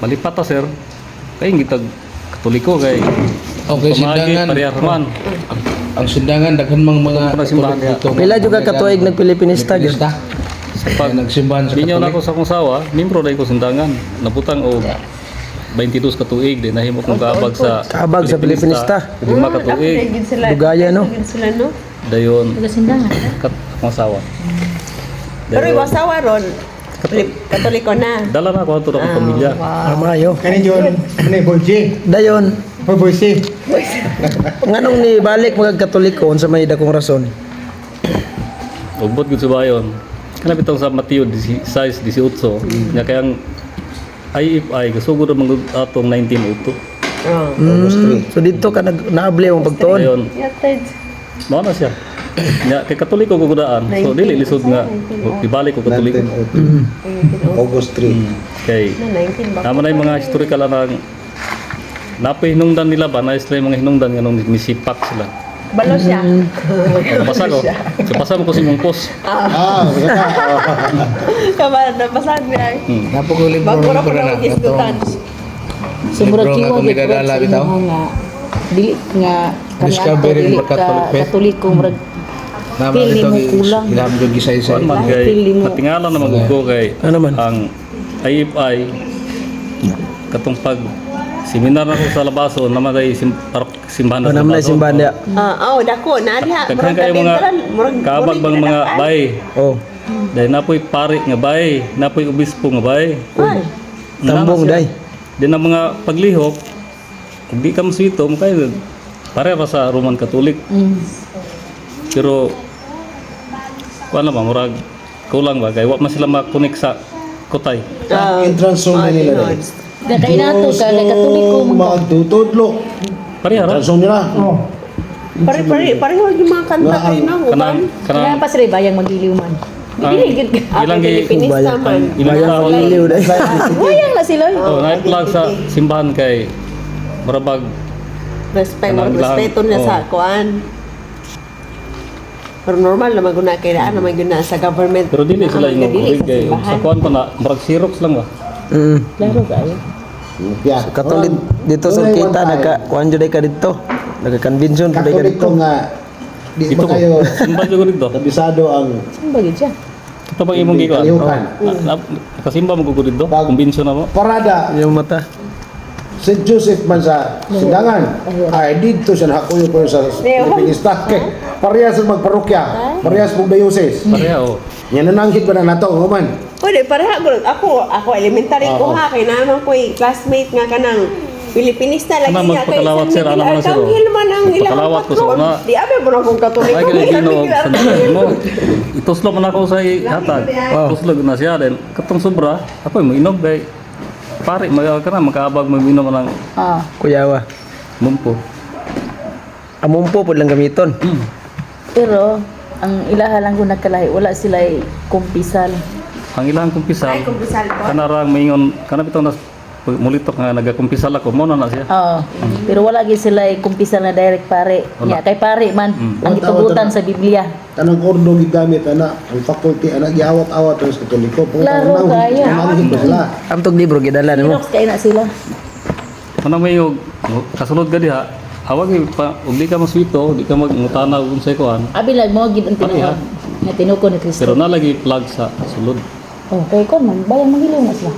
Malipat ta, sir. Kay gitag Katoliko kay Okay, pamagi sindangan. parehas man. Ang sindangan daghan mang mga Kung simbahan Katoliko dito. Pila jud ka katuig nagpilipinista gyud? Pilipinista. Sa pag Pag nagsimbahan sa Binyaw na Katolik. ako sa akong sawa, membro dai ko sindangan. Nabutang og 22 ka tuig di nahimo kong kaabag sa Kaabag sa Pilipinista. 5 ka tuig. Gid sila. Dugaya, no? Gid sila, no? Dayon Taga sindangan. kat akong asawa. Pero Dayon, yung asawa ron, Katoliko na. dala na ako ato akong pamilya. Amayo. Kani John, ano boy J? Dayon, Boy Boy C. nganong ni balik mga Katoliko unsa may dakong rason? Ugbot gud sa bayon. Kana bitong sa Mateo 16:18. Nya kayang IFI gasugod ang mga atong 1902. Oh. So dito ka nag naabli ang pagtuon. Dayon, Yatid. mao na siya. Nya kay Katoliko ko gudaan. So dili lisod nga ibalik ko Katoliko. 1902. August 3. Kay Na 19 ba? Tama na yung mga historical na napay hinungdan nila ba na sila yung mga hinungdan nga nung nisipak sila. Balo siya. Nabasa ko. So basa mo ko si mong post. Ah, basta ka. Kaba nabasa niya. Napo ko libro Bago ra libro ko na. na isgutan. So Libro murag nga kiwa akong gyud gidadala sa bitaw. inyo nga dili nga kaniadto Discovery dili of the ka Catholic faith. Katoliko, murag Naman feel dito mo kulang. ilaham jud gisaysay. Kuan man kay Pili mo. natingala naman ko kay Ano man? ang IFI katong pag seminar na ko sa Labason naman kay simbahan O na sa naman na Labason. simbahan diya. Ah, oh, dako na diha. Daghan kayo mga kabag bang mga bay. Oh, Dahil napoy pari nga bay, napoy obispo nga bay. Ay, tambong day. Di na mga paglihok, kung di ka maswito, kayo pare ra sa Roman Catholic. Pero kuan na ba murag kulang ba kay wa man sila makonek sa kutay. Ah, Entrance song na nila dahil. Kay nato ka kay Katoliko man ka. Magtutudlo. Pareha ra. Entrance song nila. Oh. Pare pare pareho yung mga kanta kayo no, uban. Kanang Kaya kanang pa sila bayang magiliw man. ang Dili gid ka. ilang gi Pilipinista man. ilang Bayang tao iliw day. Bayang na sila. oh, na plug sa simbahan kay murabag Respect, Kanang ilang- respeto niya oh. sa kuan. Pero normal naman guna kay daan naman guna sa government. Pero dili sila Naman ingon dili kurig kay simbahan. sa kuan pa na murag Xerox lang ba. Klaro kayo. Yeah. Katolik dito sa Dunay kita one time, nagka kuan jud ka dito. Nagka-convention jud ka Katoliko dito. nga di Dito ba ko. kayo Simba jud ko dito. kabisado ang Saan ba gid siya? Ito bang imong gikuan? kalihukan. Nakasimba mo ko dito. Kumbinsiyon na mo. Parada Yung mata. St. Joseph man sa sindangan. Ay, dito siya nakakuyo ko sa Pilipinista. Kay, parehas sa magparokya. Parehas mong diocese. Pareha oh. Yan nananghit ba na nato, human? Pwede, pareha ko. Ako, ako elementary ko ha, kay naman ko classmate nga kanang Pilipinista lagi Ano, niya kay magpakalawat, San sir, Miguel ano man na, sir, oh. Arcangel man ang ilang Magpakalawat ko sa patron. una. Di abe mo na kung Katoliko. Ay kay San Ginoo Miguel sa Arcangel. mo. Ituslo man ako sa hatag. Tuslo na siya then katong sobra ako mo inom kay pare mag kana makaabag mo inom ng Ah. Kuyawa. mumpo. Amumpo pud lang gamiton. Pero ang ilaha lang ko nagkalahi, wala sila kumpisal. Ang ilang kumpisal. Ay, kumpisal po. Kanarang maingon kana bitaw nas mulitok nga nagakumpisal ako mo na na siya. Oo. Pero wala gid sila kumpisal na direct pare. Wala. Nya kay pare man ang gitugutan sa Biblia. Kanang ordo gigamit ana, ang faculty ana giawat-awat sa Katoliko. Klaro kayo. Nananghit ba sila? Amtog libro gidala nimo. Xerox kay na sila. Ano may og kasunod ka diha, awag pa og di ka maswito, di ka magngutana og unsay kuan. Abi lang mo gid ang Pareha. tinuod nga tinuko ni Kristo. Pero na lagi plug sa sulod. Oh, kay kon man bayang magiliw na sila.